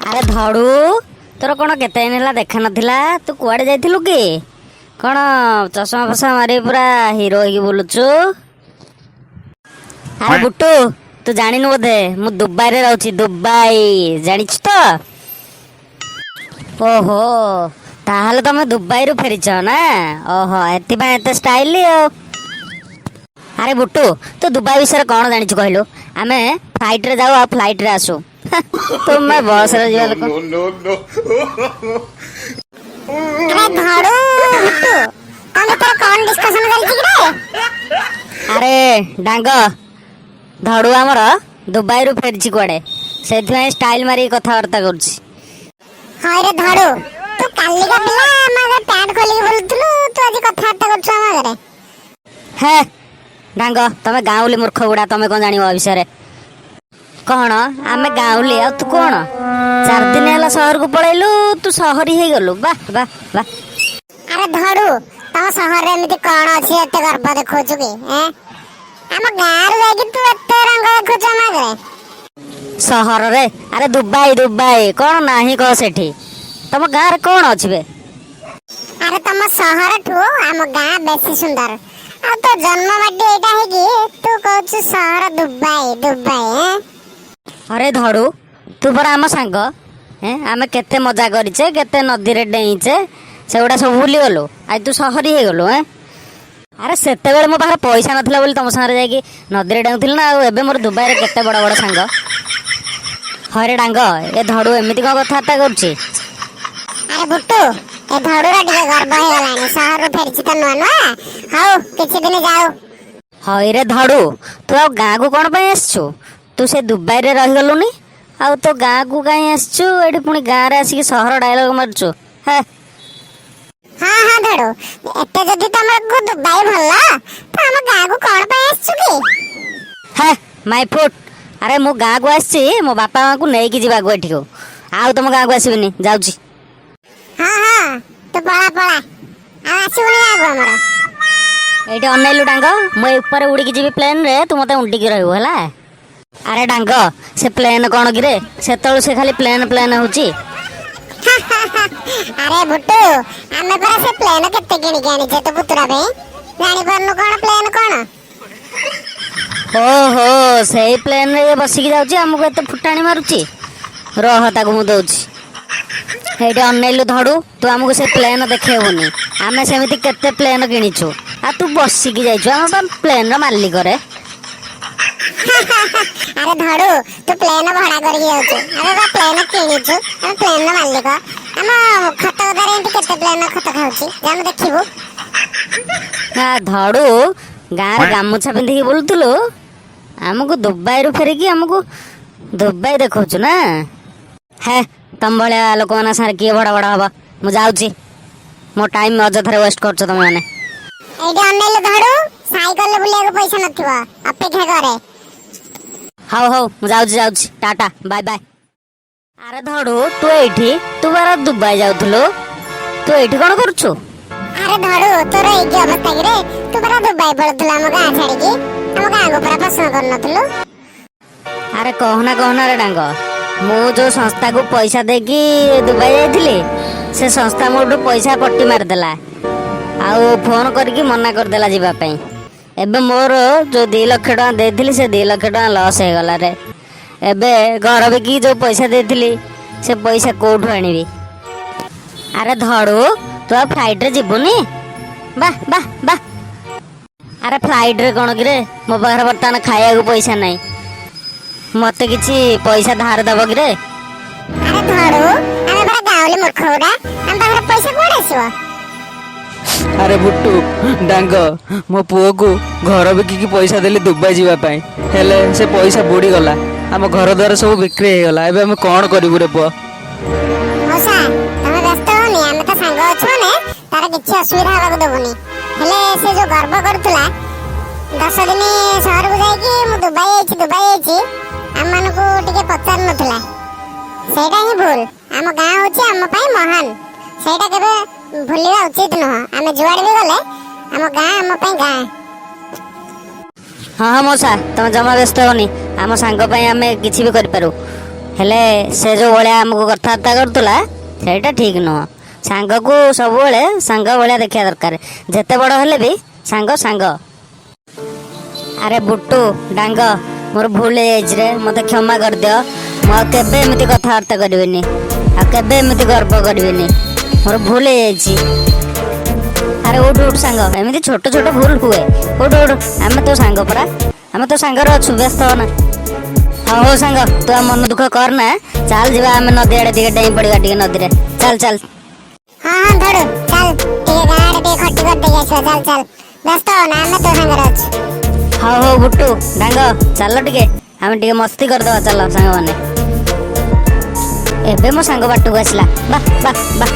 ଆରେ ଧଡୁ, ତୋର କ'ଣ କେତେ ଦିନ ହେଲା ଦେଖା ନଥିଲା? ତୁ କୁଆଡ଼େ ଯାଇଥିଲୁ କି? କ'ଣ ଚଷମା ଫସମା ମାରି ପୁରା ହିରୋ ହେଇକି ବୁଲୁଛୁ? ଆରେ ବୁଟୁ, ତୁ ଜାଣିନୁ ବୋଧେ, ମୁଁ ଦୁବାଇରେ ରହୁଛି। ଦୁବାଇ ଜାଣିଛୁ ତ? ଓହୋ, ତାହେଲେ ତମେ ଦୁବାଇରୁ ଫେରିଛ ନା? ଓହୋ, ଏଥିପାଇଁ ଏତେ ଷ୍ଟାଇଲ ଆଉ। ଆରେ ବୁଟୁ, ତୁ ଦୁବାଇ ବିଷୟରେ କ'ଣ ଜାଣିଛୁ କହିଲୁ? ଆମେ ଫ୍ଲାଇଟ୍ରେ ଯାଉ ଆଉ ଫ୍ଲାଇଟ୍ରେ ଆସୁ। ତୁମେ ବସରେ ଯିବା ଲୋକ। No, no, no. ଆରେ ଧଡୁ, ବୁଟୁ, ତମ ଭିତରେ କଣ ଡିସ୍କସନ ଚାଲିଛି କି ରେ? ଆରେ ଡାଙ୍ଗ, ଧଡୁ ଆମର ଦୁବାଇରୁ ଫେରିଛି କୁଆଡ଼େ, ସେଥିପାଇଁ ଷ୍ଟାଇଲ ମାରିକି କଥାବାର୍ତ୍ତା କରୁଛି। ହଁ ରେ ଧଡୁ, ତୁ କାଲିକା ପିଲା, ଆମ ଆଗରେ ପ୍ୟାଣ୍ଟ ଖୋଲିକି ବୁଲୁଥିଲୁ, ତୁ ଆଜି କଥାବାର୍ତ୍ତା କରୁଛୁ ଆମ ଆଗରେ। ହେ ଡାଙ୍ଗ, ତମେ ଗାଉଁଲି ମୂର୍ଖ ଗୁଡ଼ା, ତମେ କ'ଣ ଜାଣିବ ଏ ବିଷୟରେ? କ'ଣ ଆମେ ଗାଉଁଲି ଆଉ ତୁ କ'ଣ? 4 ଦିନ ହେଲା ସହରକୁ ପଳେଇଲୁ, ତୁ ସହରୀ ହେଇଗଲୁ। ବାহ ବାହ ବାହ। ଆରେ ଧଡୁ, ତମ ସହରରେ ଏମିତି କଣ ଅଛି ଏତେ ଗର୍ବ ଦେଖଉଛୁ କି? ଏଁ, ଆମ ଗାଁରୁ ଯାଇକି ତୁ ଏତେ ରଙ୍ଗ ଦେଖଉଛୁ ଆମ ଆଗରେ। ସହରରେ? ଆରେ ଦୁବାଇ, ଦୁବାଇ କ'ଣ ନାହିଁ କହ ସେଠି? ତମ ଗାଁରେ କ'ଣ ଅଛି ବେ? ଆରେ ତମ ସହରଠୁ ଆମ ଗାଁ ବେଶୀ ସୁନ୍ଦର। ଆଉ ତୋ ଜନ୍ମ ମାଟି ଏଇଟା ହେଇକି ତୁ କହୁଛୁ ସହର ଦୁବାଇ ଦୁବାଇ, ଏଁ? ଆରେ ଧଡୁ, ତୁ ପରା ଆମ ସାଙ୍ଗ। ଏଁ, ଆମେ କେତେ ମଜା କରିଛେ, କେତେ ନଦୀରେ ଡେଇଁଛେ, ସେଗୁଡ଼ା ସବୁ ଭୁଲିଗଲୁ? ଆଜି ତୁ ସହରୀ ହେଇଗଲୁ? ଏଁ, ଆରେ ସେତେବେଳେ ମୋ ପାଖରେ ପଇସା ନଥିଲା ବୋଲି ତମ ସାଙ୍ଗରେ ଯାଇକି ନଦୀରେ ଡେଉଁଥିଲି ନା ଆଉ। ଏବେ ମୋର ଦୁବାଇରେ କେତେ ବଡ଼ ବଡ଼ ସାଙ୍ଗ। ହରେ ଡାଙ୍ଗ, ଏ ଧଡୁ ଏମିତି କ'ଣ କଥାବାର୍ତ୍ତା କରୁଛି? ଆରେ ବୁଟୁ, ଏ ଧଡୁର ଟିକେ ଗର୍ବ ହେଇଗଲାଣି, ସହରରୁ ଫେରିଛି ତ ନୂଆ ନୂଆ। ହଉ, କିଛି ଦିନ ଯାଉ। ହଇରେ ଧଡୁ, ତୁ ଆଉ ଗାଁକୁ କ'ଣ ପାଇଁ ଆସିଛୁ? ତୁ ସେ ଦୁବାଇରେ ରହିଗଲୁନି, ଆଉ ତୋ ଗାଁକୁ କାହିଁ ଆସିଛୁ? ଏଠି ପୁଣି ଗାଁରେ ଆସିକି ସହର ଡାଇଲଗ ମାରୁଛୁ, ହେ। ହଁ, ଧଡୁ, ଏତେ ଯଦି ତମକୁ ଦୁବାଇ ଭଲ, ତ ଆମ ଗାଁକୁ କଣ ପାଇଁ ଆସିଛୁ କି? ହେ ମାଇ ଫୁଟ୍। ଆରେ ମୁଁ ଗାଁକୁ ଆସିଛି ମୋ ବାପା ମାଙ୍କୁ ନେଇକି ଯିବାକୁ ଏଠିକୁ। ଆଉ ତମ ଗାଁକୁ ଆସିବିନି, ଯାଉଛି। ହଁ, ତୁ ପଳା ପଳା, ଆଉ ଆସିବୁନି ଗାଁକୁ ଆମର। ଏଇଠି ଅନେଇଲୁ ଡାଙ୍ଗ, ମୁଁ ଏ ଉପରେ ଉଡ଼ିକି ଯିବି ପ୍ଲେନରେ, ତୁ ମତେ ଉଣ୍ଡିକି ରହିବୁ, ହେଲା? ଆରେ ଡାଙ୍ଗ, ସେ ପ୍ଲେନ୍ କ'ଣ କିରେ? ସେତେବେଳୁ ସେ ଖାଲି ପ୍ଲେନ୍ ପ୍ଲେନ୍ ହଉଛି। ଆରେ ବୁଟୁ, ଆମେ ପରା ସେ ପ୍ଲେନ କେତେ କିଣିକି ଆଣିଛେ ତୋ ପୁତୁରା ପାଇଁ। ଜାଣିପାରୁନୁ କଣ ପ୍ଲେନ କଣ? ଓହୋ, ସେଇ ପ୍ଲେନରେ ଇଏ ବସିକି ଯାଉଛି, ଆମକୁ ଏତେ ଫୁଟାଣି ମାରୁଛି। ରହ, ତାକୁ ମୁଁ ଦଉଛି। ଏଇଠି ଅନେଇଲୁ ଧଡୁ, ତୁ ଆମକୁ ସେ ପ୍ଲେନ୍ ଦେଖେଇବୁନି। ଆମେ ସେମିତି କେତେ ପ୍ଲେନ୍ କିଣିଛୁ ଆଉ ତୁ ବସିକି ଯାଇଛୁ। ଆମେ ବା ପ୍ଲେନ୍ର ମାଲିକରେ। ଆରେ ଧଡୁ, ତୁ ପ୍ଲେନ ଭଡା କରିକି ଯାଉଛୁ, ଆମେ ବା ପ୍ଲେନ କିଣିଛୁ। ଆମେ ପ୍ଲେନର ମାଲିକ। ଆମ ଖତ ଗଦାରେ ଏମିତି କେତେ ପ୍ଲେନ ଖତ ଖାଉଛି, ଯାଉନୁ ଦେଖିବୁ। ନା ଧଡୁ, ଗାଁରେ ଗାମୁଛା ପିନ୍ଧିକି ବୁଲୁଥିଲୁ, ଆମକୁ ଦୁବାଇରୁ ଫେରିକି ଆମକୁ ଦୁବାଇ ଦେଖାଉଛୁ ନା? ହେ, ତମ ଭଳିଆ ଲୋକମାନଙ୍କ ସାଙ୍ଗରେ କିଏ ବଡ଼ ବଡ଼ ହବ? ମୁଁ ଯାଉଛି, ମୋ ଟାଇମ୍ ଅଯଥାରେ ୱେଷ୍ଟ କରୁଛ ତମେ ମାନେ। ଏଇଠି ଅନେଇଲୁ ଧଡୁ, ସାଇକେଲରେ ବୁଲିବାକୁ ପଇସା ନଥିବ, ଅପେକ୍ଷା କରେ। ହଉ ହଉ, ମୁଁ ଯାଉଛି ଯାଉଛି, ଟାଟା ବାଏ ବାଏ। ଆରେ ଧଡୁ, ତୁ ଏଇଠି? ତୁ ପରା ଦୁବାଇ ଯାଉଥିଲୁ, ତୁ ଏଇଠି କ'ଣ କରୁଛୁ? ଆରେ ଧଡୁ, ତୋର ଏଇ କି ଅବସ୍ଥା କିରେ? ତୁ ପରା ଦୁବାଇ ପଳୁଥିଲୁ ଆମ ଗାଁ ଛାଡିକି, ଆମ ଗାଁକୁ ପରା ପସନ୍ଦ କରୁନଥିଲୁ। ଆରେ କହନା କହନା ରେ ଡାଙ୍ଗ, ମୁଁ ଯୋଉ ସଂସ୍ଥାକୁ ପଇସା ଦେଇକି ଦୁବାଇ ଯାଇଥିଲି, ସେ ସଂସ୍ଥା ମୋଠୁ ପଇସା ପଟି ମାରିଦେଲା ଆଉ ଫୋନ କରିକି ମନା କରିଦେଲା ଯିବା ପାଇଁ। ଏବେ ମୋର ଯୋଉ 2 ଲକ୍ଷ ଟଙ୍କା ଦେଇଥିଲି, ସେ 2 ଲକ୍ଷ ଟଙ୍କା ଲସ୍ ହେଇଗଲା ରେ। ଏବେ ଘର ବିକିକି ଯୋଉ ପଇସା ଦେଇଥିଲି, ସେ ପଇସା କୋଉଠୁ ଆଣିବି? ଆରେ ଧଡୁ, ତୁ ଆଉ ଫ୍ଲାଇଟ୍ରେ ଯିବୁନି? ବାহ ବାହ ବାହ। ଆରେ ଫ୍ଲାଇଟ୍ରେ କ'ଣ କିରେ? ମୋ ପାଖରେ ବର୍ତ୍ତମାନ ଖାଇବାକୁ ପଇସା ନାହିଁ। ମତେ କିଛି ପଇସା ଧାର ଦବ କିରେ? ଆରେ ଧଡୁ, ଆମେ ପରା ଗାଉଁଲି ମୂର୍ଖ ଗୁଡା, ଆମ ପାଖରେ ପଇସା କୁଆଡେ ଆସିବ? ଆରେ ବୁଟୁ, ଡାଙ୍ଗ, ମୋ ପୁଅକୁ ଘର ବିକିକି ପଇସା ଦେଲି ଦୁବାଇ ଯିବା ପାଇଁ, ହେଲେ ସେ ପଇସା ବୁଡ଼ିଗଲା। ଆମ ଘର ଦ୍ୱାର ସବୁ ବିକ୍ରି ହେଇଗଲା। ଏବେ ଆମେ କ'ଣ କରିବୁ ରେ ପୁଅ? ମଉସା, ତମେ ବ୍ୟସ୍ତ ହଅନି, ଆମେ ତ ସାଙ୍ଗ ଅଛୁ ମାନେ ତାର କିଛି ଅସୁବିଧା ହବାକୁ ଦବୁନି। ହେଲେ ସେ ଯୋଉ ଗର୍ବ କରୁଥିଲା 10 ଦିନ ସହରକୁ ଯାଇକି, ମୁଁ ଦୁବାଇ ଯାଇଛି ଦୁବାଇ ଯାଇଛି, ଆମମାନଙ୍କୁ ଟିକେ ପଚାରୁ ନଥିଲା, ସେଇଟା ହିଁ ଭୁଲ। ଆମ ଗାଁ ହଉଛି ଆମ ପାଇଁ ମହାନ, ସେଇଟା କେବେ ଭୁଲିବା ଉଚିତ ନୁହଁ। ଆମେ ଯୁଆଡେ ବି ଗଲେ ଆମ ଗାଁ ଆମ ପାଇଁ ଗାଁ। ହଁ ହଁ ମଉସା, ତମେ ଜମା ବ୍ୟସ୍ତ ହବନି। ଆମ ସାଙ୍ଗ ପାଇଁ ଆମେ କିଛି ବି କରିପାରୁ। ହେଲେ ସେ ଯେଉଁ ଭଳିଆ ଆମକୁ କଥାବାର୍ତ୍ତା କରୁଥିଲା, ସେଇଟା ଠିକ୍ ନୁହଁ। ସାଙ୍ଗକୁ ସବୁବେଳେ ସାଙ୍ଗ ଭଳିଆ ଦେଖିବା ଦରକାର। ଯେତେ ବଡ଼ ହେଲେ ବି ସାଙ୍ଗ ସାଙ୍ଗ। ଆରେ ବୁଟୁ, ଡାଙ୍ଗ, ମୋର ଭୁଲ ହେଇଯାଇଛି ରେ, ମୋତେ କ୍ଷମା କରିଦିଅ। ମୁଁ ଆଉ କେବେ ଏମିତି କଥାବାର୍ତ୍ତା କରିବିନି, ଆଉ କେବେ ଏମିତି ଗର୍ବ କରିବିନି। ମୋର ଭୁଲ ହେଇଯାଇଛି। ଆରେ ଉଠ ଉଠ ସାଙ୍ଗ, ଏମିତି ଛୋଟ ଛୋଟ ଭୁଲ ହୁଏ। ଉଠ ଉଠ, ଆମେ ତୋ ସାଙ୍ଗ ପରା, ଆମେ ତୋ ସାଙ୍ଗରେ ଅଛୁ, ବ୍ୟସ୍ତ ହନା। ହଉ ହଉ ସାଙ୍ଗ, ତୁ ଆଉ ମନ ଦୁଃଖ କର ନା। ଚାଲ ଯିବା, ଆମେ ନଦୀ ଆଡ଼େ ଟିକେ ଡେଇଁ ପଡ଼ିବା ଟିକେ ନଦୀରେ। ଚାଲ ଚାଲ। ହଁ ହଁ, ଧଡୁ, ଚାଲ ଟିକେ ଗାଁ ଆଡେ ଟିକେ ଖଟି କରିଦେଇକି ଆସିବା। ଚାଲ ଚାଲ, ବ୍ୟସ୍ତ ହନା, ଆମେ ତୋ ସାଙ୍ଗରେ ଅଛୁ। ହଉ ହଉ ବୁଟୁ, ଡାଙ୍ଗ, ଚାଲ ଟିକେ ଆମେ ଟିକେ ମସ୍ତି କରିଦେବା। ଚାଲ ସାଙ୍ଗମାନେ। ଏବେ ମୋ ସାଙ୍ଗ ବାଟକୁ ଆସିଲା। ବାহ ବାହ ବାହ।